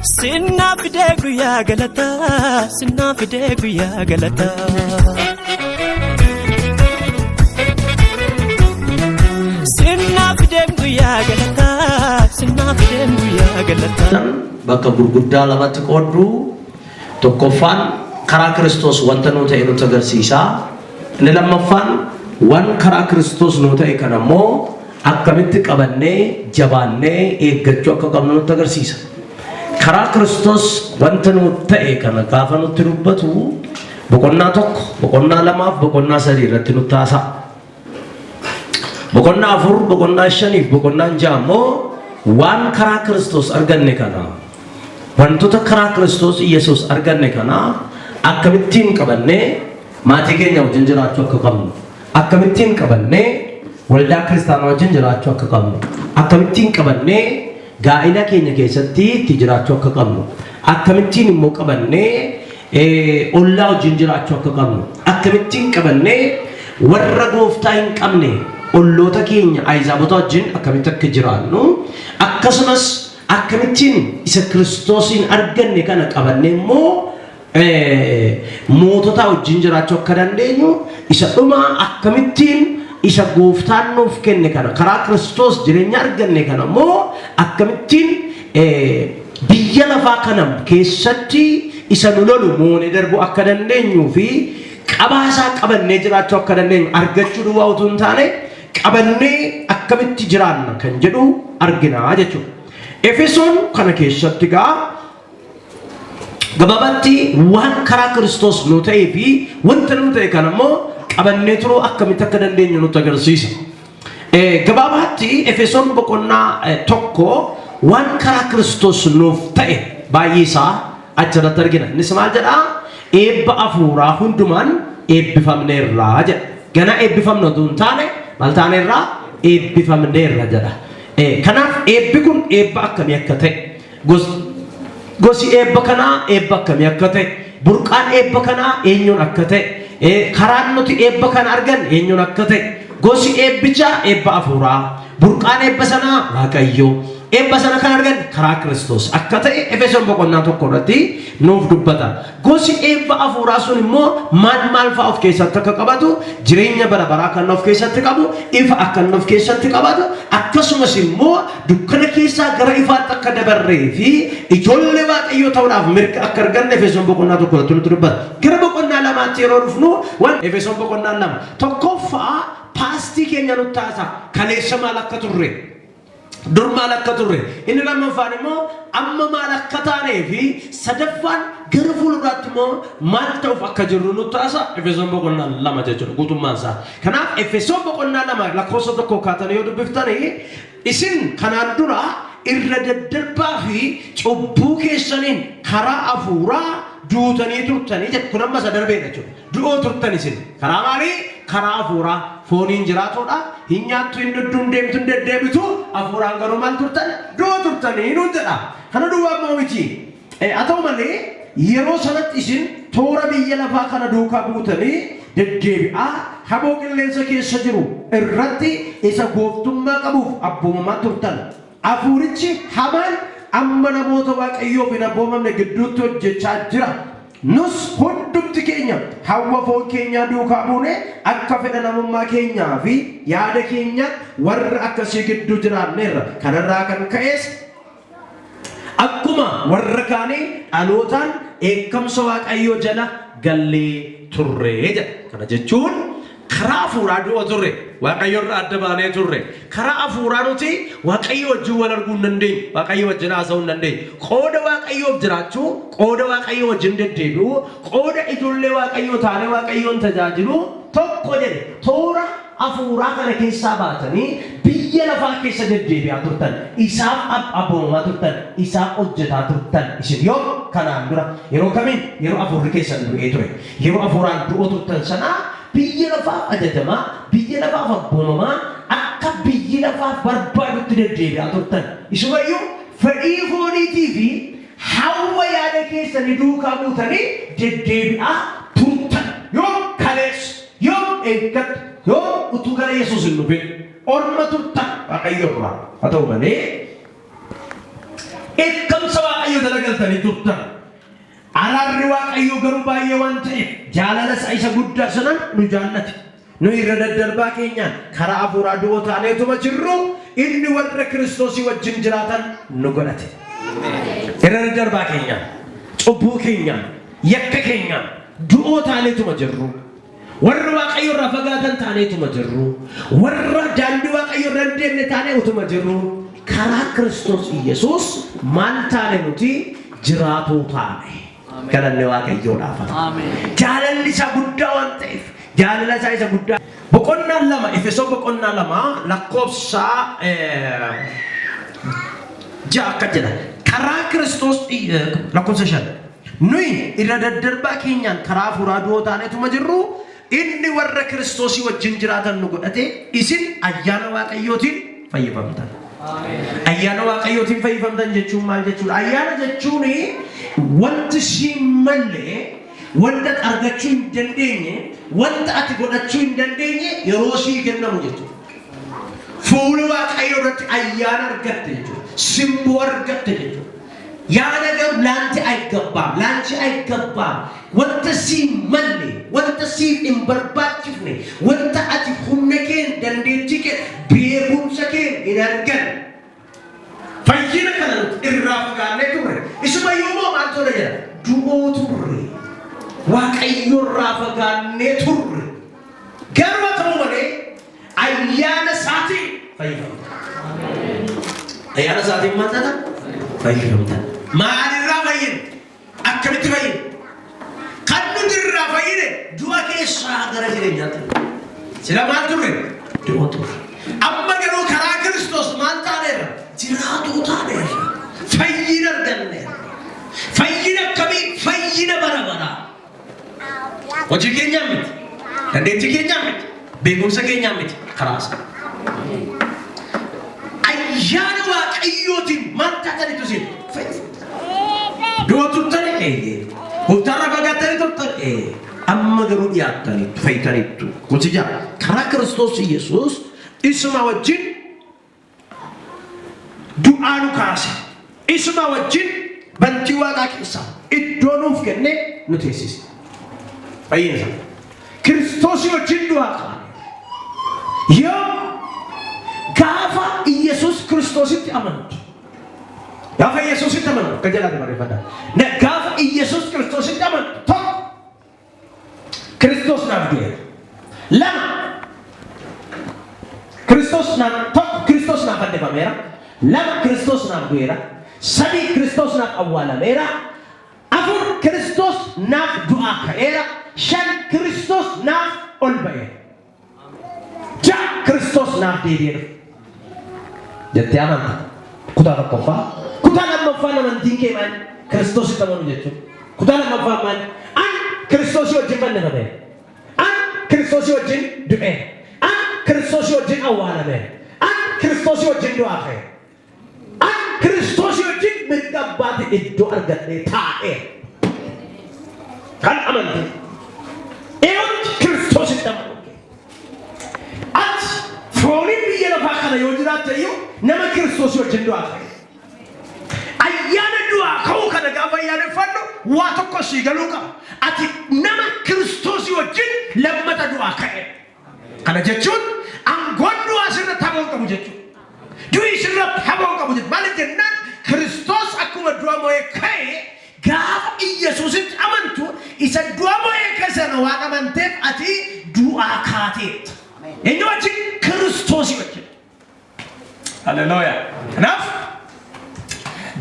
Sinnaa fidee guyyaa galataa, sinnaa fidee guyyaa galataa. Sinnaa fidee guyyaa galataa, sinnaa fidee guyyaa galataa. Bakka gurguddaa lamatti qooddu. Tokkoffaan karaa Kiristoos wanta nuu ta'e nutti agarsiisa. Inni lammaffaan waan karaa Kiristoos nuu ta'e kana immoo akkamitti qabannee jabaannee eeggachuu akka qabnu nutti agarsiisa. Karaa Kiristoos wanta nuu ta'e kana gaafa nutti dubbatu boqonnaa 1, boqonnaa 2 fi boqonnaa 3 irratti nutti haasa'a. Boqonnaa 4, boqonnaa 5 fi boqonnaan 6 immoo waan karaa Kiristoos arganne kana, wantoota karaa Kiristoos Iyyasuus arganne kana akkamittiin qabannee maatii keenya wajjin jiraachuu akka qabnu, akkamittiin qabannee waldaa kiristaanaa wajjin jiraachuu akka qabnu, akkamittiin qabannee gaa'ila keenya keessatti itti jiraachuu akka qabnu, akkamittiin immoo qabannee ollaa wajjin jiraachuu akka qabnu, akkamittiin qabannee warra gooftaa hin qabne olloota keenya ayizaabota wajjin akkamitti akka jiraannu, akkasumas akkamittiin isa Kiristoosiin arganne kana qabannee immoo mootota wajjin jiraachuu akka dandeenyu, isa dhumaa akkamittiin isa gooftaan nuuf kenne kana, karaa Kiristoos jireenya arganne kana immoo akkamittiin biyya lafaa kana keessatti isa nu lolu moonee darbuu akka dandeenyuu fi qabaasaa qabannee jiraachuu akka dandeenyu, argachuu duwwaa utuu hin taane qabannee akkamitti jiraanna kan jedhu argina jechuudha. Efesoon kana keessatti gaa gabaabatti waan karaa Kiristoos nu ta'ee fi wanta nu ta'e kana immoo qabannee turuu akkamitti akka dandeenyu nutti agarsiisa. Gabaabaatti Efesoon boqonnaa 1 waan karaa Kiristoos nuuf ta'e baay'ee isaa achirratti argina. Innis maal jedhaa? Eebba hafuuraa hundumaan eebbifamneerraa jedha. Ganaa eebbifamna utuu hin taane maal taaneerraa? Eebbifamneerra jedha. Kanaaf eebbi kun eebba akkamii akka ta'e, gosi eebba kanaa eebba akkamii akka ta'e, burqaan eebba kanaa eenyuun akka ta'e, karaan nuti eebba kana arganne eenyuun akka ta'e, gosi eebbichaa eebba hafuuraa, burqaan eebba sanaa Waaqayyo, eebba sana kan arganne karaa Kiristoos akka ta'e Efesoon boqonnaa 1 irratti nuuf dubbata. Gosi eebba hafuuraa sun immoo maal maal fa'a of keessatti akka qabatu, jireenya bara baraa kan of keessatti qabu, ifa akka inni of keessatti qabatu, akkasumas immoo dukkana keessaa gara ifaatti akka dabarree fi ijoollee Waaqayyoo ta'uudhaaf mirga akka arganne Efesoon boqonnaa 1 irratti nutti dubbata. Gara boqonnaa lamaatti yeroo dhufnu waan Efesoon boqonnaa 2 tokkoffaa past keenya nutti haasa'a. Kaleessa maal akka turre, dur maal akka turre, inni lammaffaan immoo amma maal akka taanee fi sadaffaan gara fuulduraatti immoo maal ta'uuf akka jirru nutti haasa'a Efesoon boqonnaa 2 jechuudha guutummaan isaa. Kanaaf Efesoon boqonnaa 2 lakkoofsa 1 kaatanii yoo dubbiftanii, isin kanaan dura irra daddarbaa fi cubbuu keessaniin karaa hafuuraa duutanii turtanii jedha. Kun amma isa darbeedha jechuudha. Du'oo turtan isin. Karaa maalii? Karaa hafuuraa. Fooniin jiraatoodha. Hin nyaattu, hin dhugdu, hin deemtu, hin deddeebitu. Hafuuraan garuu maal turtan? Du'oo turtanii nuun jedha. Kana duwwaa immoo miti. Haa ta'u malee yeroo sanatti isin toora biyya lafaa kana duukaa buutanii deddeebi'aa haboo qilleensa keessa jiru irratti isa gooftummaa qabuuf abboomamaa turtan. Hafuurichi hamaan amma namoota Waaqayyoof hin abboomamne gidduutti hojjechaa jira. Nus hundumti keenya hawwa foon keenyaa duukaa buunee akka fedha namummaa keenyaa fi yaada keenyaatti warra akkasii gidduu jiraanneerra. Kanarraa kan ka'es akkuma warra kaanii dhalootaan dheekkamsa Waaqayyoo jala gallee turre jedha. Kana jechuun karaa hafuuraa du'a turre. Waaqayyo irraa adda baanee turre. Karaa hafuuraa nuti Waaqayyo wajjin wal arguu hin dandeenyu. Waaqayyo wajjin haasa'uu hin dandeenyu. Qooda Waaqayyoof jiraachuu, qooda Waaqayyo wajjin deddeebi'uu, qooda ijoollee Waaqayyoo taanee Waaqayyoon tajaajiluu tokko jedhe toora hafuuraa kana keessaa baatanii biyya lafaa keessa deddeebi'aa turtan. Isaaf abboomamaa turtan. Isaaf hojjetaa turtan. Isin yoo kanaan dura yeroo kamiin? Yeroo hafuurri keessan du'ee ture. Yeroo hafuuraan du'oo turtan sanaa biyya lafaaf ajajamaa, biyya lafaaf abboomamaa, akka biyyi lafaaf barbaadutti deddeebi'aa turtan. Isumayyuu fedhii fooniitii fi hawwa yaada keessanii duukaa buutanii deddeebi'aa turtan. Yoom? Kaleessa. Yoom? Eeggadha. Yoom? Utuu gara Yesuus hin dhufin. Orma turtan Waaqayyo irraa. Haa ta'u malee, Dheekkamsa Waaqayyoo jala galtanii turtan. Araarri Waaqayyoo garuu baay'ee waan ta'eef jaalala isaa isa guddaa sanaan nu jaallate. Nu irra daddarbaa keenyaan karaa hafuuraa du'oo taaneetuma jirru inni warra Kiristoosii wajjin jiraatan nu godhate. Irra daddarbaa keenyaan, cubbuu keenyaan, yakka keenyaan du'oo taaneetuma jirru. Warra Waaqayyo irraa fagaatan taaneetuma jirru. Warra daandii Waaqayyo irra hin deemne taanee utuma jirru. Karaa Kiristoos Iyyasuus maal taane nuti jiraatuu taane. Galanni Waaqayyoodhaaf haa ta'u. Jaalalli isaa guddaa waan ta'eef jaalala isaa isa guddaa. Boqonnaa 2 Efesoon boqonnaa 2 lakkoofsa 6 akka jedha. Karaa Kiristoos lakkoofsa 5. Nuyi irra daddarbaa keenyaan karaa hafuuraa du'oo taaneetuma jirru, inni warra Kiristoosii wajjin jiraatan nu godhate, isin ayyaana Waaqayyootiin fayyifamtan. Ayyaana Waaqayyootiin fayyifamtan jechuun maal jechuudha? Ayyaana jechuun wanti siin malle, wanta ati argachuu hin dandeenye, wanta ati godhachuu hin dandeenye yeroo sii kennamu jechuudha. Fuula Waaqayyoo irratti ayyaana argatte jechuudha. Simboo argatte jechuudha. Yaa ነገር ላንተ አይገባም፣ ላንቺ አይገባም። Wanta siin malle, wanta siif hin barbaachifne, wanta ati humna keen, dandeettii kee, beekumsa keen hin arganne. Fayyina kana nuti irraa fagaannee turre. Isuma yoommoo maal ture jedha? Du'oo turre. Waaqayyo irraa fagaannee turre. Garuu haa ta'u malee ayyaana isaatiin fayyifamtan. Ayyaana isaatiin maal taatan? Fayyifamtan. Maalirraa fayyine? Akkamitti fayyine? Kan nuti irraa fayyine du'a keessaa gara jireenyaatti. Sila maal turre? Du'a turre. Amma garuu karaa Kiristoos maal taaneerra? Jiraatuu taaneerra. Fayyina arganneerra. Fayyina akkamii? Fayyina bara baraa. Hojii keenyaan miti. Dandeettii keenyaan miti. Beekumsa keenyaan miti. Karaa isaa. Ayyaana Waaqayyootiin maal taatanitu isin? Du'a turtani? Eeyyee. Gooftaarraa fagaattanii turtan? Ee. Amma garuu dhiyaattaniittu, fayyitaniittu. Kun si jaa. Karaa Kiristoos Iyyasuus isuma wajjin du'aa nu kaase. Isuma wajjin bantii waaqaa keessaa iddoo nuuf kennee nu teessise. Fayyina isaa. Kiristoosii wajjin du'aa kaane. Yoo gaafa Iyyasuus Kiristoositti amantu, gaafa Iyyasuusitti amantu, akka jalaatti barreeffadha. Gaafa Iyyasuus Kiristoositti amantu, tokko, Kiristoos naaf du'eera. Lama, Kiristoos naaf, tokko, Kiristoos naaf fannifameera. Lama, Kiristoos naaf du'eera. Sadi, Kiristoos naaf awwaalameera. Afur, Kiristoos naaf du'aa ka'eera. Shan, Kiristoos naaf ol ba'eera. Ja'a, Kiristoos naaf deebi'ee dhufa. Jettee amanta. Kutaa tokkoffaa. Kutaa lammaffaan amantiin kee maali? Kiristoositti amanuu jechuudha. Kutaa lammaffaan maali? An Kiristoosii wajjin fannifameera. An Kiristoosii wajjin du'eera. An Kiristoosii wajjin awwaalameera. An Kiristoosii wajjin du'aa ka'eera. An Kiristoosii wajjin mirga abbaati iddoo argadhee taa'eera. Kan amante. Eenyutti? Kiristoositti amanuu kee. Ati fooniin biyya lafaa kana yoo jiraatte iyyuu nama Kiristoosii wajjin du'aa ka'e. Ayyaana du'aa ka'uu kana gaafa ayyaaneffannu waa tokko sii galuu qaba. Ati nama Kiristoosii wajjin lammata du'aa ka'e. Kana jechuun aangoon du'aa sirratti haboo hin qabu jechuudha. Du'i sirratti haboo hin qabu jechuudha. Maaliif jennaan Kiristoos akkuma du'a mo'ee ka'e, gaafa Iyyasuusitti amantu isa du'a mo'ee ka'e sana waan amanteef ati du'aa kaateetta. Eenyu wajjin? Kiristoosii wajjin. Haleluuyaa. Kanaaf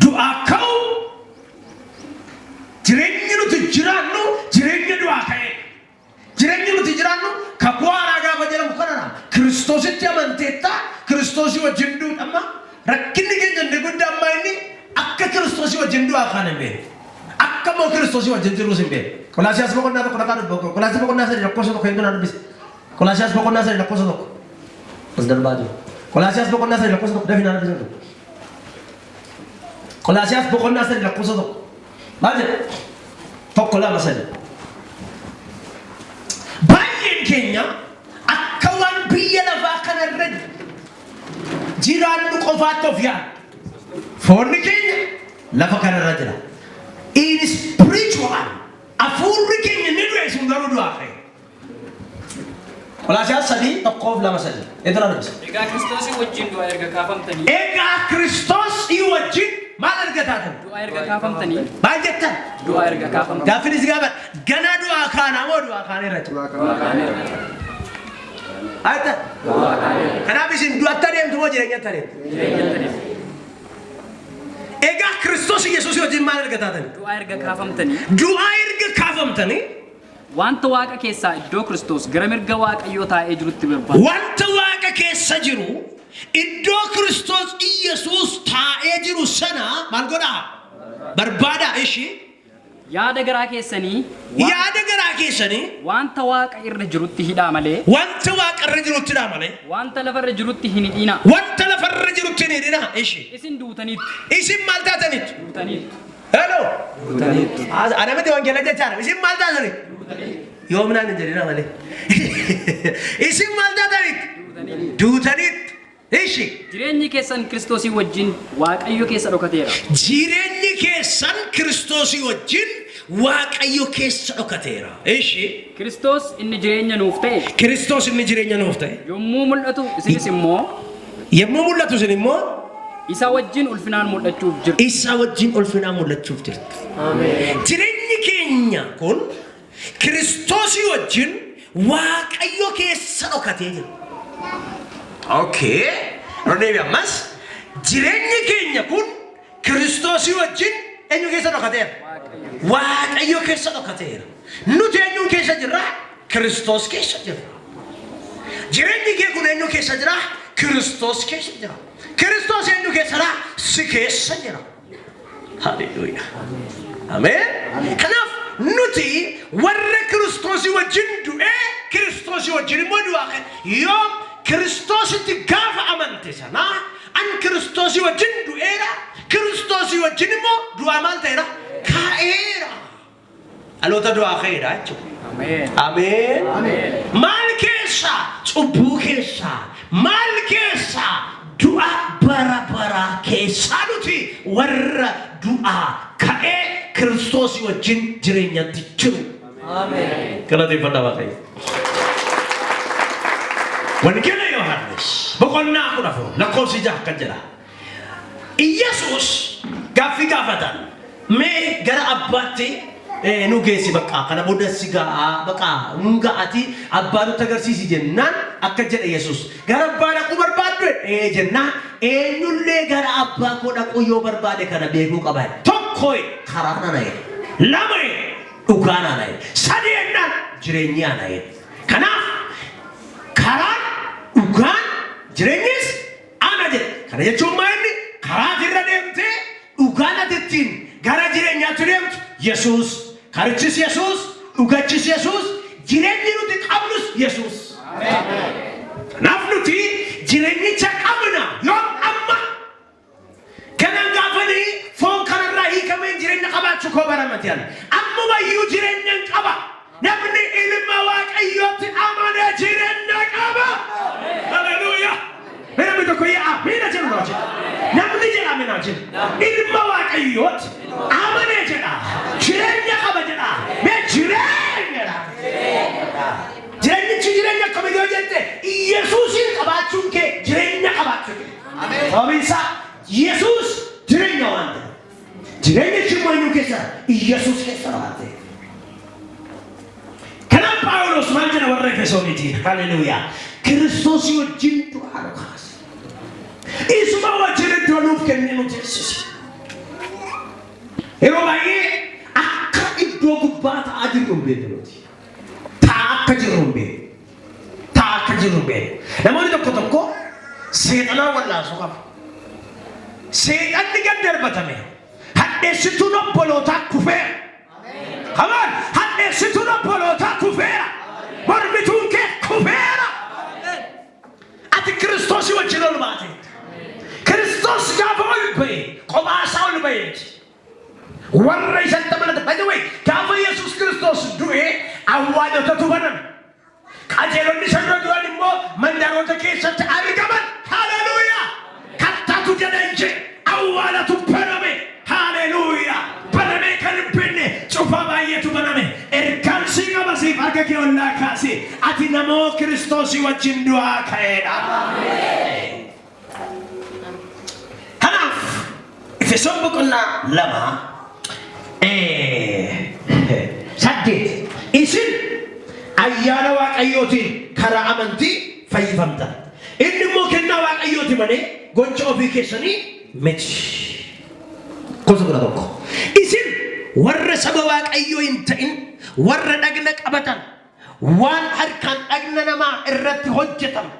du'aa ka'uu jireenyi nuti jiraannu jireenya du'aa ka'ee. Jireenyi nuti jiraannu kakuu haaraa gaafa jedhamu kanadha. Kiristoositti amanteetta, Kiristoosii wajjin duuta amma rakkinni keenya inni guddaa amma inni akka Kiristoosii wajjin du'aa kaane hin beeknu. Akka immoo Kiristoosii wajjin jirrus hin beeknu. Qolaasiyaas boqonnaa 1 dhaqaa dubbi. Qolaasiyaas boqonnaa 3 lakkoofsa 1 eenyu naa dubbisa? Qolaasiyaas boqonnaa 3 lakkoofsa 1. As darbaa jiru. Qolaasiyaas boqonnaa 3 lakkoofsa 1 dafii naa dubbisa. Qolaasiyaas boqonnaa 3 lakkoofsa 1. Maal jedha? Tokko, lama, sadi. Baay'een keenya akka waan biyya lafaa kanarra jiraannu qofaatti of yaadna. Foonni keenya Lafa kanarra jira. In spiritual, hafuurri keenya ni du'e, sun garuu du'aa ka'e. Qolaasiyaas 3:1, 2, 3. Eedura dubbisa. Egaa Kiristoosii wajjin du'aa erga kaafamtanii Egaa Kiristoos wajjin maal erga taatan? Du'aa erga kaafamtanii. Maal jettan? Du'aa erga kaafamtanii. Gaaffiin si gaafadha. Ganaa du'aa kaanaa moo du'aa kaaneerra jira? Ayta. Kanaaf isin du'atti adeemtu moo jireenyatti adeemtu? Egaa Kiristoos Yesuus wajjin maal erga taatanii? Du'aa erga kaafamtanii. Du'aa erga kaafamtanii. Wanta Waaqa keessaa iddoo Kiristoos gara mirga Waaqayyoo taa'ee jirutti barbaada. Wanta Waaqa keessa jiru, iddoo Kiristoos Yesuus taa'ee jiru sana maal godhaa? Barbaada ishii. Yaada garaa keessanii Yaada garaa keessanii wanta Waaqa irra jirutti hidhaa malee wanta Waaqa irra jirutti hidhaa malee wanta lafarra jirutti hin hidhinaa. Wanta lafarra jirutti hin hidhinaa ishii. Isin duutaniittu. Isin maal taataniittu? Duutaniittu. Hello. Ana miti, wangeela jechaadha. Isin maal taataniittu? Yoomnaan hin jedhina malee. Isin maal taataniittu? Duutaniittu. Ishi. Jireenyi keessan Kiristoosii wajjin Waaqayyo keessa dhokateera. Jireenyi keessan Kiristoosii wajjin Waaqayyo keessa dhokateera. Ishi. Kiristoos inni jireenya nuuf ta'e Kiristoos inni jireenya nuuf ta'e yommuu mul'atu isinis immoo yommuu mul'atu isin immoo isa wajjin ulfinaan mul'achuuf jirtu. Isa wajjin ulfinaan mul'achuuf jirtu. Jireenyi keenya kun Kiristoosii wajjin Waaqayyo keessa dhokatee jira. Okay. Rodeebi ammas, jireenyi keenya kun Kiristoosii wajjin eenyu keessa dhokateera? Waaqayyo keessa dhokateera. Nuti eenyuun keessa jirra? Kiristoos keessa jirra. Jireenyi kee kun eenyu keessa jira? Kiristoos keessa jira. Kiristoos eenyu keessa jira? Si keessa jira. Haleluuyaa. Ameen. Kanaaf nuti warra Kiristoosii wajjin du'ee Kiristoosii wajjin immoo du'aa ka'e. Yoo Kiristoositti gaafa amante sana, an Kiristoosii wajjin du'eera, Kiristoosii wajjin immoo du'aa maal ta'eera? Ka'eera. Dhaloota du'aa ka'eedha jechuudha. Ameen. Ameen. Maal keessa? Cubbuu keessa. Maal keessa? Du'a bara baraa keessaa nuti warra du'aa ka'ee Kiristoosii wajjin jireenyatti jiru. Galateeffadhaa Waaqayyo. Wangeela Yohaannis boqonnaa 14 lakkoofsi 6 akkan jedha. Iyyasuus gaaffii gaafatan, mee gara abbaatti nu geessi, bakka kana booda si ga'a, bakka nu ga'ati, abbaa nutti agarsiisi jennaan, akka jedhe Yesuus, gara abbaa dhaquu barbaaddu jennaan, eenyullee gara abbaa koo dhaquu yoo barbaade kana beekuu qaba. Tokko, karaa nana jedhe. Lama, dhugaa nana jedhe. Sadi jennaan, jireenyi ana jedhe. Kanaaf karaan, dhugaan, jireenyis ana jedhe. Kana jechuun maa inni karaa irra deemtee dhugaan ati ittiin gara jireenyaatti deemtu Yesuus. Karichis Yesuus, dhugachis Yesuus, jireenyi nuti qabnus Yesuus. Kanaaf nuti jireenyicha qabna yoom? Amma. Kanan gaafanii foon kanarraa hiikameen jireenya qabaachuu koo baramate ani. Ammuma iyyuu jireenya hin qaba. Namni ilma Waaqayyootti amane jireenya qaba. Haleluuyaa. Namni tokko yaa amiina jedhu naa jedha. Namni jedha amiina jedha. Ilma Waaqayyootti amane jedha. Jireenya qaba jedha. Mee jireenya dha. Jireenyichi jireenya akkamii yoo jette, Yesuusin qabaachuun kee jireenya qabaachuu kee. Sababiin isaa Yesuus jireenya waan ta'eef. Jireenyichi immoo eenyu keessa? Yesuus keessa waan ta'eef. Kanaaf Phaawulos maal jedha warra Efesooniitiin? Haleluuyaa. Kiristoosii wajjin du'aa nu kaase. Isuma wajjin iddoo nuuf kennee nu teessise. Yeroo baay'ee akka iddoo gubbaa ta'aa jirru hin beeknu nuti. Taa'aa akka jirru hin beeknu. Taa'aa akka jirru hin beeknu. Namoonni tokko tokko seexanaa wallaansoo qabu. Seexanni gad darbatame. Hadheessituun obbolootaa kufeera. Come on! Hadheessituun obbolootaa kufeera. Mormituun kee kufeera. Ati Kiristoosii wajjin ol baate. Kiristoos gaafa ol ba'e kophaa isaa ol ba'e miti. Warra isatti amanatan. By the way, gaafa Yesuus Kiristoos du'e awwaalotatu baname. Qajeelonni isa dura du'an immoo mandaroota keessatti argaman. Haleluuyaa! Kattaatu jala ije, awwaalatu baname. Haleluuyaa! Ati namoo Kiristoosii wajjin du'aa ka'eedha. Kanaaf Efesoon boqonnaa 2:8, isin ayyaana Waaqayyootiin karaa amantii fayyifamtan. Inni immoo kennaa Waaqayyooti malee gocha ofii keessanii miti. Gosa 11. Isin warra saba Waaqayyoo hin ta'in, warra dhagna qabatan, waan harkaan dhagna namaa irratti hojjetamu,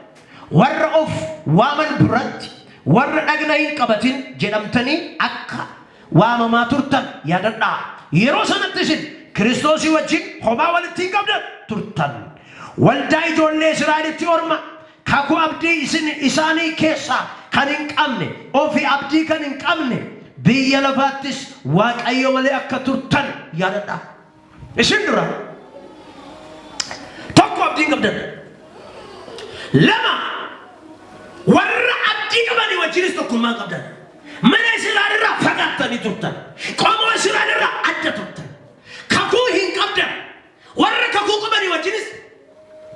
warra of waaman duratti warra dhagna hin qabatin jedhamtanii akka waamamaa turtan yaadadhaa. Yeroo sanatti isin Kiristoosii wajjin homaa walitti hin qabdan turtan. Waldaa ijoollee Israa'elitti orma, kakuu abdii isin isaanii keessaa kan hin qabne, ofii abdii kan hin qabne, biyya lafaattis Waaqayyo malee akka turtan yaadadhaa. Isin dura tokko abdii hin qabdan. Lama, warra abdii qabanii wajjinis tokkummaa hin qabdan. Mana Israa'el irraa fagaattanii turtan. Qomoo Israa'el irraa adda turtan. Kakuu hin qabdan. Warra kakuu qabanii wajjinis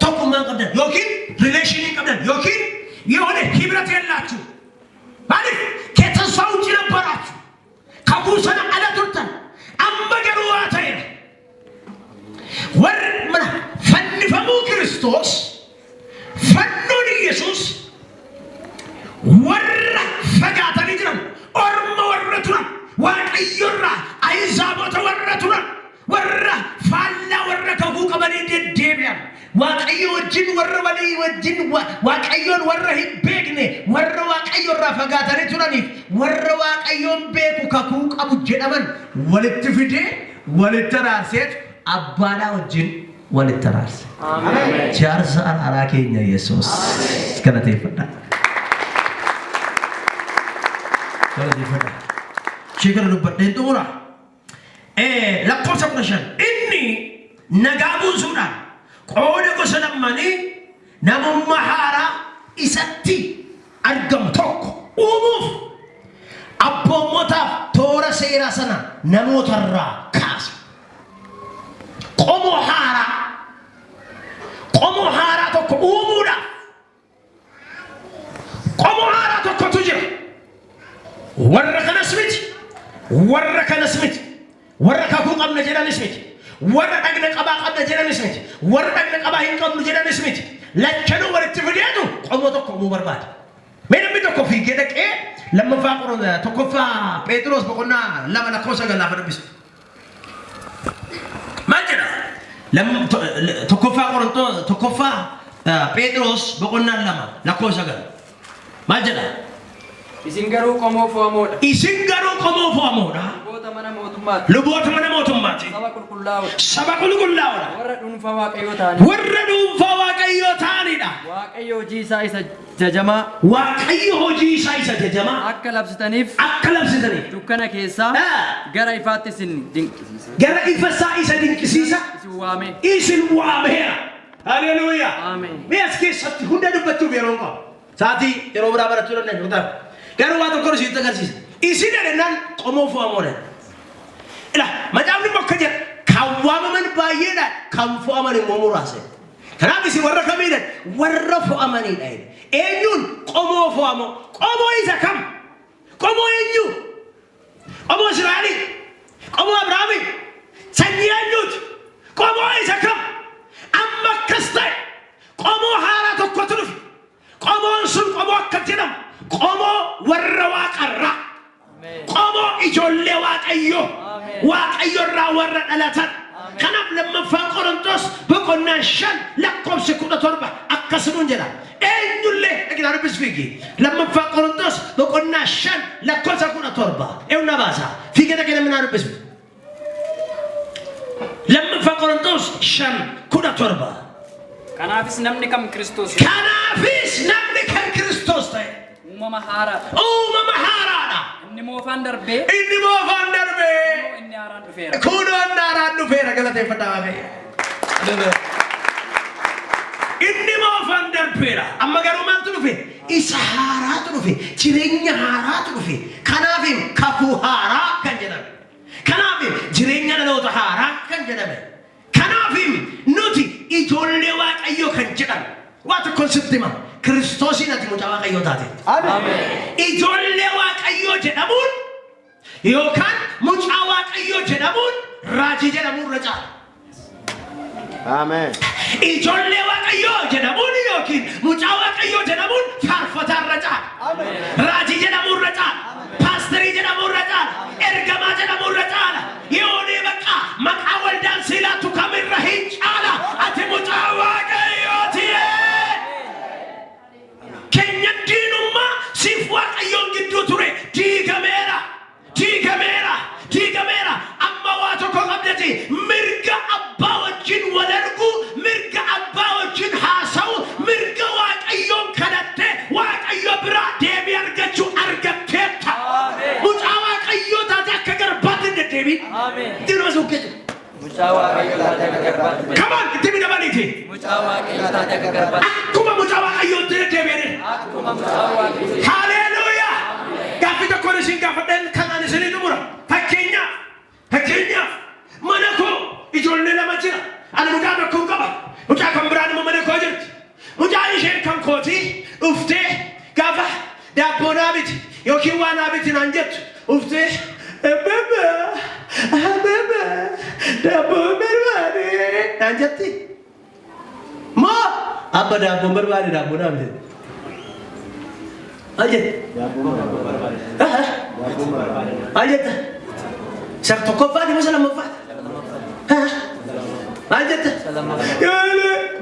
tokkummaa hin qabdan yookiin relation hin qabdan yookiin የሆነ ህብረት የላችሁ። Maaliif? ከተስፋ ውጭ ነበራችሁ። Kakuu sana ala turtan. Amma garuu waa ta'eera. Warri mana fannifamuu Kiristoos, fannoon Yesuus, warra fagaatanii jiran, orma warra turan, Waaqayyorraa ahizaabota warra turan, warra faallaa warra kakuu qabanii deddeebi'an, Waaqayyo wajjin warra walii wajjin Waaqayyoon warra hin beekne, warra Waaqayyorraa fagaatanii turaniif warra Waaqayyoon beeku, kakuu qabu jedhaman walitti fidee walitti araarseetu abbaadhaa wajjin walitti araarse. Jaarsa araaraa keenya Yesuus galateeffadha. Galateeffadha. Ishee kana dubbadheen xumura. Lakkoofsa 15, inni nagaa buusuudhaan qooda gosa lammanii namummaa haaraa isatti argamu tokko uumuuf abboommotaaf toora seeraa sana namootarraa kaase. Qomoo haaraa, qomoo haaraa tokko uumuudhaaf. Qomoo haaraa tokkotu jira. Warra kanas miti, warra kanas miti, warra kakuu qabna jedhanis miti, warra dhagna qabaa qabna jedhanis miti, warra dhagna qabaa hin qabnu jedhanis miti. Lachanuu walitti fideetu qomoo tokko uumuu barbaada. Mee namni tokko fiigee dhaqee lammaffaa tokkoffaa Phexros boqonnaa 2 lakkoofsa 9 lafa dubbisu. Maal jedha? Tokkoffaa Qorontoo, tokkoffaa Phexros boqonnaa 2 lakkoofsa 9. Maal jedha? Isin garuu qomoo fo'amoodha. Isin garuu qomoo fo'amoodha. Luboota mana mootummaati. Luboota mana mootummaati. Saba qulqullaa'oodha. Saba qulqullaa'oodha. Warra dhuunfaa Waaqayyoo ta'anii. Warra dhuunfaa Waaqayyoo ta'anidha. Waaqayyo hojii isaa isa jajamaa Waaqayyo hojii isaa isa jajamaa akka labsitaniif akka labsitaniif dukkana keessaa gara ifaatti isin dinqisiisa. Gara ifa isaa isa dinqisiisa Isin waame. Isin waameera. Haleluuyaa. Ameen. Mee as keessatti hunda dubbachuuf yeroo hin qabu. Sa'aatii yeroo biraa barachuu dandeenya kutaa. Garuu waa tokko isinitti agarsiisa. Isin jedhennaan qomoo fo'amoodha. Ila macaafni immoo akka jedha, kan waamaman baay'eedha, kan fo'aman immoo muraasa. Kanaaf isin warra kamiidha? Warra fo'amanidha. Eenyuun? Qomoo fo'amoo. Qomoo isa kam? Qomoo eenyu? Qomoo Israa'elii? Qomoo Abrahaamii? Sanyii eenyuuti? Qomoo isa kam? Amma akkas ta'e, qomoo haaraa tokkotu dhufe. Qomoon sun qomoo akka jedhamu, qomoo warra waaqarraa. Qomoo ijoollee Waaqayyoo. Waaqayyo irraa warra dhalatan. Kanaaf lammaffaan Qorontos boqonnaa 5 lakkoofsi 17 akkasumaan jedha. Eenyullee dhaqinaa dubbis fiigi. Lammaffaa Qorontos boqonnaa 5 lakkoofsa 17. Eenyu na baasa? Fiigee dhaqee namni naa dubbisu. Lammaffaa Qorontos 5:17. Kanaafis namni kam Kiristoos Kanaafis namni kan Kiristoos ta'e uumama haaraadha. Uumama haaraadha. Inni moofaan darbee Inni moofaan darbee inni haaraan dhufeera. Kunoo inni haaraan dhufeera. Galateeffadhaa Waaqayyo. Inni moofaan darbeera. Amma garuu maaltu dhufe? Isa haaraatu dhufe. Jireenya haaraatu dhufe. Kanaaf kakuu haaraa kan jedhame. Kanaaf jireenya dhaloota haaraa kan jedhame. Kanaaf nuti ijoollee Waaqayyoo. Waaqayyoo kan jedhan waa tokkoon sitti hima. Kiristoosiin ati mucaa Waaqayyoo taate. Ijoollee Waaqayyoo jedhamuun yookaan mucaa Waaqayyoo jedhamuun raajii jedhamuun irra caala. Ameen. Ijoollee Waaqayyoo jedhamuun yookiin mucaa Waaqayyoo jedhamuun faarfataa irra caala. Raajii jedhamuu irra caala. Paasterii jedhamuu irra caala. Ergamaa jedhamuu irra caala. Yoonii bakka maqaa waldaan siilaattu kamirra hin caala. Ati mucaa Waaqayyooti. Keenya diinummaa siif Waaqayyoon gidduu ture diigameera. Diigameera. Diigameera. Amma waa tokko qabdati, mirga abbaa wajjin wal arguu, mirga abbaa wajjin haasa'u, mirga Waaqayyoon kadhattee Waaqayyo biraa deebii argachuu argatteetta. Mucaa Waaqayyoo taate akka garbaatti hin deddeebiin. Ittiin nama suukkee jiru. Mucaa Waaqayyoo taate akka garbaatti. Come on, itti midhamaniiti. Mucaa Waaqayyoo taate akka garbaatti. Akkuma mucaa Waaqayyootti deddeebi'anii. Akkuma mucaa Waaqayyoo. Haleluuyaa! Gaaffii tokkoon isin gaafadheen kanaan isinii xumura. Fakkeenyaaf mana koo ijoollee lama jira. Ani mucaa tokkoon qaba. Mucaa kan biraan immoo mana koo jirti. Mucaan isheen kan kootii dhuftee gaafa daabboo naa biti yookiin waa naa biti naan jettu, dhuftee "Abbaba, abbaba, daabboo barbaade" naan jetti. Moo "Abba, daabboon barbaade, daabboo naa biti"? Maal jette? Maal jetta? Isa tokkoffaati moo isa lammaffaati? Maal jetta?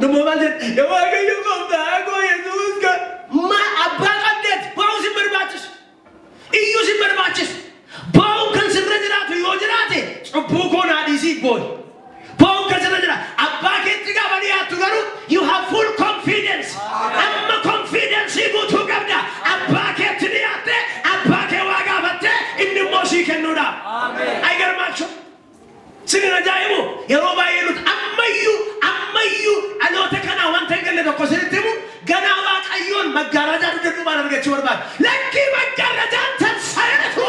Dummoo maal jetta? "Yaa Waaqayyo gooftaa koo Yesuus kan." Ma abbaa qabdeet ba'uu sin barbaachisu. Iyyuu sin barbaachisu. Ba'uun kan sirra jiraatu yoo jiraate, "Cubbuu koo naa dhiisii" booyi. Ba'uun kan sirra jira. Abbaa keetti gaafa dhiyaattu garuu you have full confidence. Amma confidence guutuu qabda. Abbaa keetti dhiyaatte, abbaa kee waa gaafatte, inni immoo sii kennuudhaaf. Aygarmaachuu. Sinin ajaa'ibu, yeroo baay'ee nuti ammayyuu dhaloota kanaa wanta hin galle tokko isinitti himu, ganaa Waaqayyoon maggaarajaa dugda duubaan argachuu barbaada. Lakkii, maggaarajaan tansa'eetu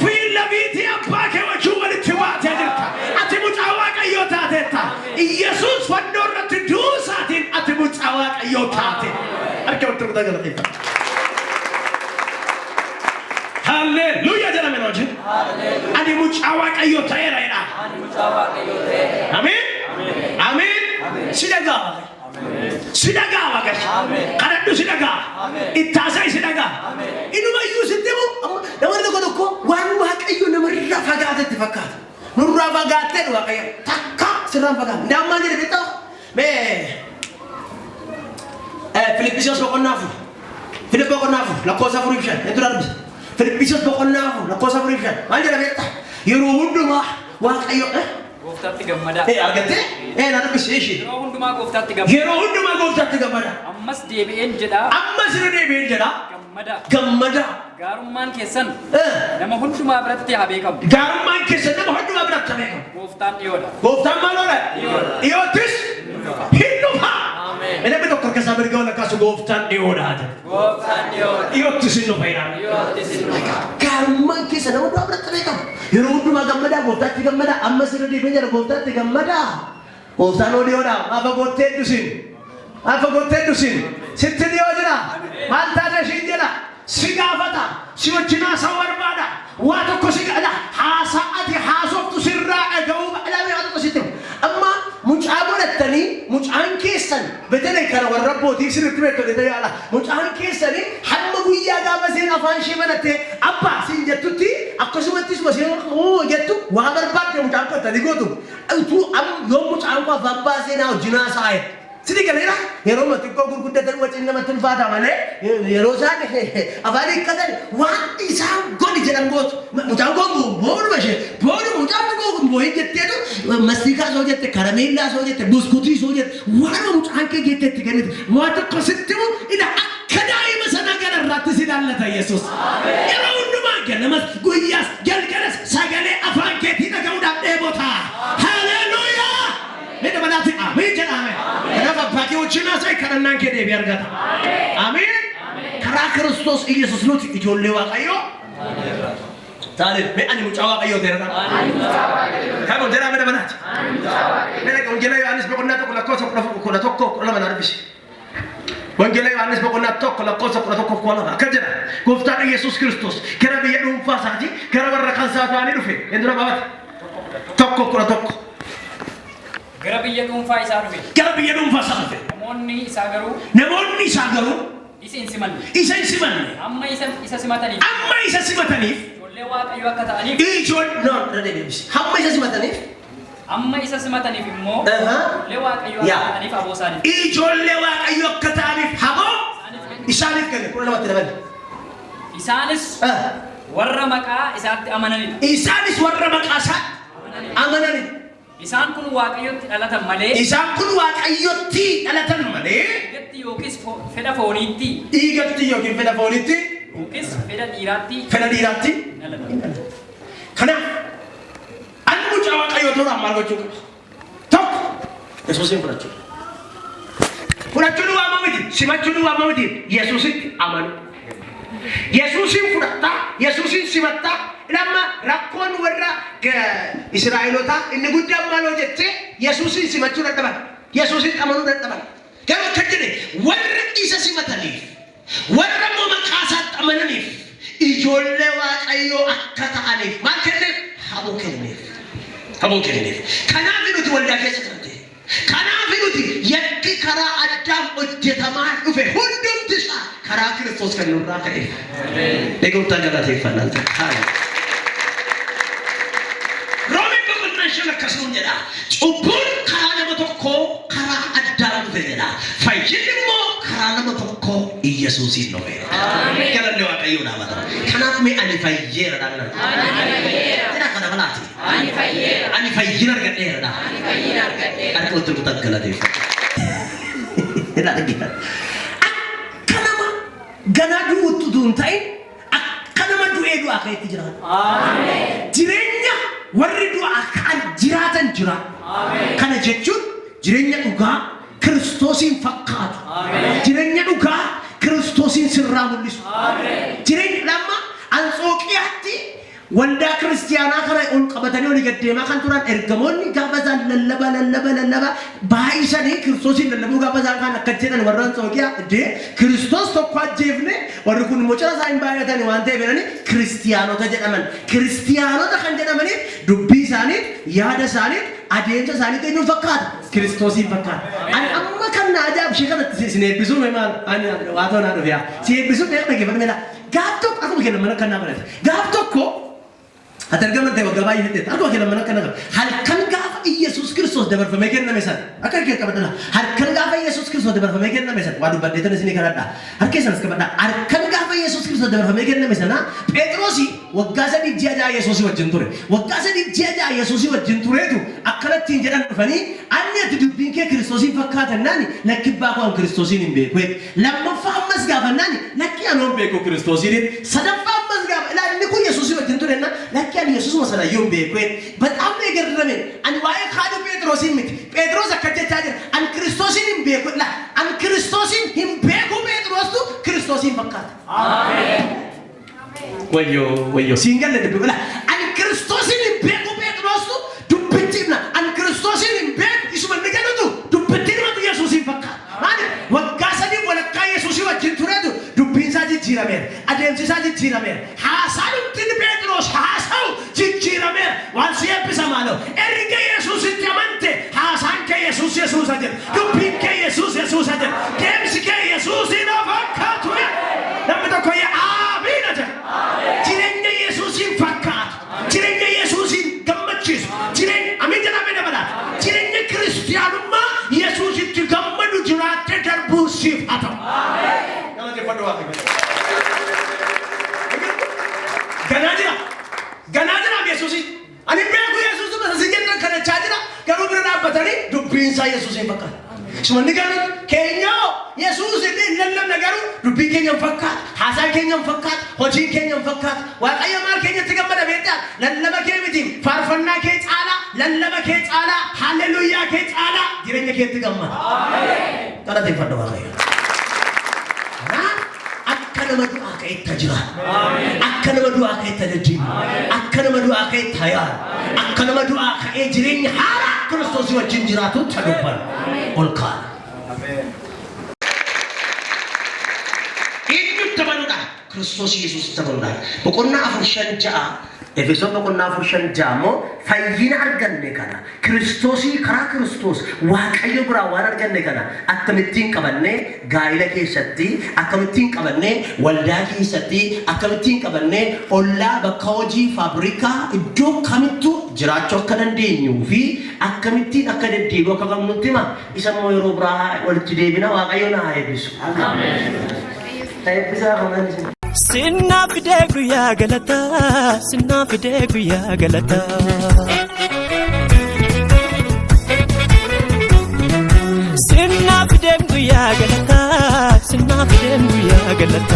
fiilla biitii abbaa kee wajjin walitti waatee jirta. Ati mucaa Waaqayyoo taateetta. Iyyasuus fannoo irratti duusaatiin ati mucaa Waaqayyoo taate. Harka walitti rukutaa galateeffadha. Halleluuyaa jedhame hojii. Ani mucaa Waaqayyoo ta'eera jedha. Ani mucaa Waaqayyoo ta'eera. Ameen. Ameen. Si dhagaa. Si dhagaa Waaqayyo. Kadhadhu, si dhagaa. Ittaasaa si dhagaa. Inumayyuu sitti himu, namoonni tokko tokko waan Waaqayyo namarraa fagaatetti fakkaata. Nurraa fagaattee Waaqayyo. Takka sirraan fagaata. Ndaammaan jedhe beektaa? Mee Filippisiyoos boqonnaa 4. Filipp boqonnaa 4 lakkoofsa 4 fi 5. Eenyutu darbisa? Filippisiyoos boqonnaa 4 lakkoofsa 4 fi 5. Maal jedha beektaa? Yeroo hundumaa Waaqayyo Gooftaatti gammadaa. Argattee? Na dubbisi ishii. Yeroo hundumaa gooftaatti gammadaa. Yeroo hundumaa gooftaatti gammada. Ammas deebi'een jedhaa. Ammas irra deebi'een jedha. Gammadaa. Gammadaa. Gaarummaan keessan nama hundumaa biratti haa beekamu. Gaarummaan keessan nama hundumaa biratti haa beekamu. Gooftaan dhiyoodha. Gooftaan maal oolaa? Dhiyoottis hin dhufa. Namni tokko harka isaa mirga wal kaasu, "Gooftaan dhiyoodha" jedha. Gooftaan dhiyoodha. Dhiyoottis hin dhufa jedha. Dhiyoottis hin dhufa. Gaarummaan keessan nama hundumaa biratti beekamu. Yeroo hundumaa gammadaa, gooftaatti gammadaa. Ammas irra deebi'een jedha, gooftaatti gammadaa. Gooftaan oo dhiyoodha. Maa fagoottee dusin? Maa fagoottee dusin? Sitti dhiyoo jira. Maal taate ishiin jedha. Si gaafata. Si wajjin haasa'uu barbaada. Waa tokko si gaafata. Haasaa ati haasoftu sirraa dhaga'uu barbaada. Waa tokko sitti himu. Amma mucaa godhattanii, mucaan keessan betelee kana warra abbootii sirriitti beektu jedhee yaala. Mucaan keessanii hamma guyyaa gaafa isheen afaan ishee banattee "Abbaa" siin jettutti, akkasumattis isheen "Oo" jettu, waa barbaadde mucaan qottanii gootu. Utuu yoo mucaan koo afaan baasee naa wajjin haasa'aa jettu. Sini galeera, yeroo xiqqoo gurguddatan wajjin namatti ulfaata malee, yeroo isaan afaan hiikkatan waan isaan godhi jedhan gootu. Mucaan koo boonuma ishee boonu, mucaan koo boohin jetteetu, mastiikaa soo jette, karameellaa soo jette, buskutii soo jette, waanuma mucaan kee jetteetti kennite. Waa tokko sitti himu, ila akka daa'ima sana gararraatti si ilaallata Yesuus. Yeroo hundumaa, ganamas, guyyaas, galgalas sagalee afaan keetii dhaga'uudhaaf dheebota. Haleluuyaa! Mee dabalaati ameen jedhame. Kanaaf abbaa kee wajjin haasa'e, kadhannaan kee deebii argata. Ameen. Karaa Kiristoos Iyesuus nuti ijoollee Waaqayyoo taane. Mee "Ani mucaa Waaqayyoo ta'eera." Kan jedhame dabalaati. Mee dhaqa Wangeela Yohaannis boqonnaa 1 lakkoofsa 11, 14. 12 na dubbisi. Wangeela Yohaannis boqonnaa 1 lakkoofsa 11 12 akka jedha. Gooftaan Yesuus Kiristoos gara biyya dhuunfaa isaatii, gara warra kan isaa ta'anii dhufe. Eenyutu baabate? 1:11. Gara biyya dhuunfaa isaa dhufe. Gara biyya dhuunfaa isaa dhufe. Namoonni isaa garuu Namoonni isaa garuu isa hin simanne. isa hin simanne. Amma isa simataniif Amma isa simataniif ijoollee Waaqayyoo akka ta'aniif ijoollee, no, irra deebi'isi. Hamma isa simataniif Amma isa simataniif immoo ijoollee Waaqayyoo akka ta'aniif aboo isaaniif Ijoollee Waaqayyoo akka ta'aniif haboo isaaniif kenne. 12tti dabale. Isaanis warra maqaa isaatti amananidha. Isaanis warra maqaa isaatti amananidha. Isaan kun Waaqayyotti dhalatan malee Isaan kun Waaqayyotti dhalatan malee dhiigatti yookiis fedha fooniitti dhiigatti yookiin fedha fooniitti yookiis fedha dhiiraatti fedha dhiiraatti hin dhalatan. Kanaaf ani mucaa Waaqayyoo ta'uudhaan maal gochuu qaba? Tokko, Yesuusin fudhachuu. Fudhachuun waamama miti, simachuun waamama miti, Yesuusitti amanu. Yesuusin fudhattaa, Yesuusin simattaa. Lamma rakkoon warra Israa'elotaa inni guddaan maal hojjette? Yesuusin simachuu dadhaban. Yesuusin amanuu dadhaban. Garuu akka jedhe, warra isa simataniif, warra immoo maqaa isaatti amananiif, ijoollee Waaqayyoo akka ta'aniif maal kenneef? Haboo kenneef. Haboo kenneef. Kanaaf nuti waldaa keessa kan ta'e. Kanaaf nuti yakki karaa Addaam hojjetamaa dhufe hundumti isaa karaa Kiristoos kan nurraa ka'e. Gooftaa galateeffannaan ta'e. Roomeen boqonnaa 5 akkasuma jedha. Cubbuun karaa nama tokkoo, karaa Addaam dhufe jedha. Fayyinni immoo karaa nama tokkoo Iyyasuusiin dhufe. Galanni Waaqayyoo dhaabata. Kanaaf mee "Ani fayyeera" dhaan. Jedha kana balaati. Ani fayyeera. Ani fayyina argadheera dha. Ani fayyina argadheera. Harka walitti rukutan galateeffadha. Akka nama ganaa du'utti utuu hin ta'in, akka nama du'ee du'aa ka'etti jiraata. Jireenya warri du'aa ka'an jiraatan jira. Kana jechuun jireenya dhugaa Kiristoosiin fakkaatu. Jireenya dhugaa Kiristoosiin sirraa mul'isu. Jireenya lamma Anxooqiyaatti waldaa kiristiyaanaa kana ol qabatanii olii gad deemaa kan turan ergamoonni, gaafa isaan lallaba lallaba lallaba baay'isanii Kiristoosiin lallabuu gaafa isaan kaan akka jedhan warra Anxooqiyaa, "Dee, Kiristoos tokko ajjeefne, warri kun immoo cira isaa hin baay'atani waan ta'eef," jedhanii kiristiyaanota jedhaman. Kiristiyaanota kan jedhamaniif dubbii isaaniit, yaada isaaniit, adeemsa isaaniit eenyuun fakkaata? Kiristoosiin fakkaata. Ani amma kan na ajaa'ib ishee kanatti isin eebbisuu mee maal ani waa ta'u naa dhufe yaa si eebbisuu mee dhaggeeffadhu mee. Gaaf tokko akkuma kennan mana kan naa barate, gaaf tokko ati argaman ta'e waggaa baay'ee fixeetta, akkuma kennan mana kan naa halkan gaafa Iyyasuus Kiristoos dabarfamee kenname sana akka harka qabadha. Halkan gaafa Iyyasuus Kiristoos dabarfamee kenname sana waa dubbadhee tan isinii kadhadha, harka isanas qabadha. Halkan gaafa Iyyasuus Kiristoos dabarfamee kenname sana Phexrosi waggaa 3 ji'a 6 Yesuusii wajjin ture. Waggaa 3 ji'a 6 Yesuusii wajjin tureetu akkanattiin jedhan dhufanii, "Anni ati dubbiin kee Kiristoosiin fakkaatan," "Lakkibbaa koo, an Kiristoosiin hin beeku." Lammaffaa ammas gaafannaani, "Lakki, anoon beeku Kiristoosiin." Sadaffaa ammas gaafa ilaa inni kun Yesuusii wajjin ture na, "Lakki, ani Yesuusuma sana iyyuu hin beeku." በጣም ነው የገረመኝ. Ani waa'ee kaaduu Phexrosiin miti. Phexros akka jechaa jira, "An Kiristoosiin hin beeku." La "An Kiristoosiin hin beeku" Phexrostu Kiristoosiin fakkaata. Wayyoo, wayyoo, siin galle dubbi la "Ani Kiristoosiin hin beeku" Phexrostu dubbitti himna, "An Kiristoosiin hin beeku" isuma inni jedhutu dubbitti himatu Yesuusiin fakkaata. Maali? Waggaa 3 walakkaa Yesuusii wajjin turetu dubbiin isaa jijjiirameera, adeemsi isaa jijjiirameera, haasaan inni Phexros haasa'u jijjiirameera. Waan si eebbisa maaloo, erga Yesuusitti amante haasaan kee Yesuus Yesuusa jedha, dubbiin kee Yesuus Yesuusa jedha, deemsi kee Yesuusiin fakkaatu. Namni tokko yaa "Aamiina" jedha. Jireenya Yesuusiin fakkaatu, jireenya Yesuusiin gammachiisu, jireenya, amiin jedhamee dabalaata, jireenya kiristiyaanummaa Yesuusitti gammadu jiraattee darbuu siif haa ta'u. Galateeffadhu Waaqayyo. Ganaa jira. Ganaa jira Yesuusi. Ani beeku Yesuus masa si jettan kadhachaa jira. Garuu bira dhaabbatanii dubbiin isaa Yesuusiin fakkaata. Sumanni garuu keenyaa Yesuus illee hin lallabna, garuu dubbiin keenya hin fakkaatu. Haasaan keenya hin fakkaatu. Hojiin keenya hin fakkaatu. Waaqayyo maal keenyatti gammada beektaa? Lallaba kee miti. Faarfannaa kee caalaa, lallaba kee caalaa, haaleluyyaa kee caalaa jireenya keetti gammada. Galateeffadhu Waaqayyo. Kanaaf akka nama du'aa ka'etti jira. Akka nama du'aa ka'etti deddeebi'u. Akka nama du'aa ka'etti hayaara. Akka nama du'aa ka'ee jireenya haaraa Kiristoosii wajjin jiraatutti dubban. Ol kaana. Eenyutti amanuudha? Kiristoos Yesuusitti amanuudha. Boqonnaa 4 5 6, Efesoon boqonnaa 4 5 6 immoo fayyina arganne kana, Kiristoosii karaa Kiristoos Waaqayyo biraa waan arganne kana akkamittiin qabannee gaa'ila keessatti, akkamittiin qabannee waldaa keessatti, akkamittiin qabannee ollaa, bakka hojii, faabrikaa, iddoo kamittuu jiraachuu akka dandeenyuu fi akkamittiin akka deddeebi'uu akka qabnutti hima. Isa immoo yeroo biraa walitti deebina. Waaqayyo na haa eebbisu. Eebbisaa kanaan isin. Sinnaa fidee guyyaa galataa, sinnaa fidee guyyaa galataa. Sinnaa fidee guyyaa galataa, sinnaa fidee guyyaa galataa.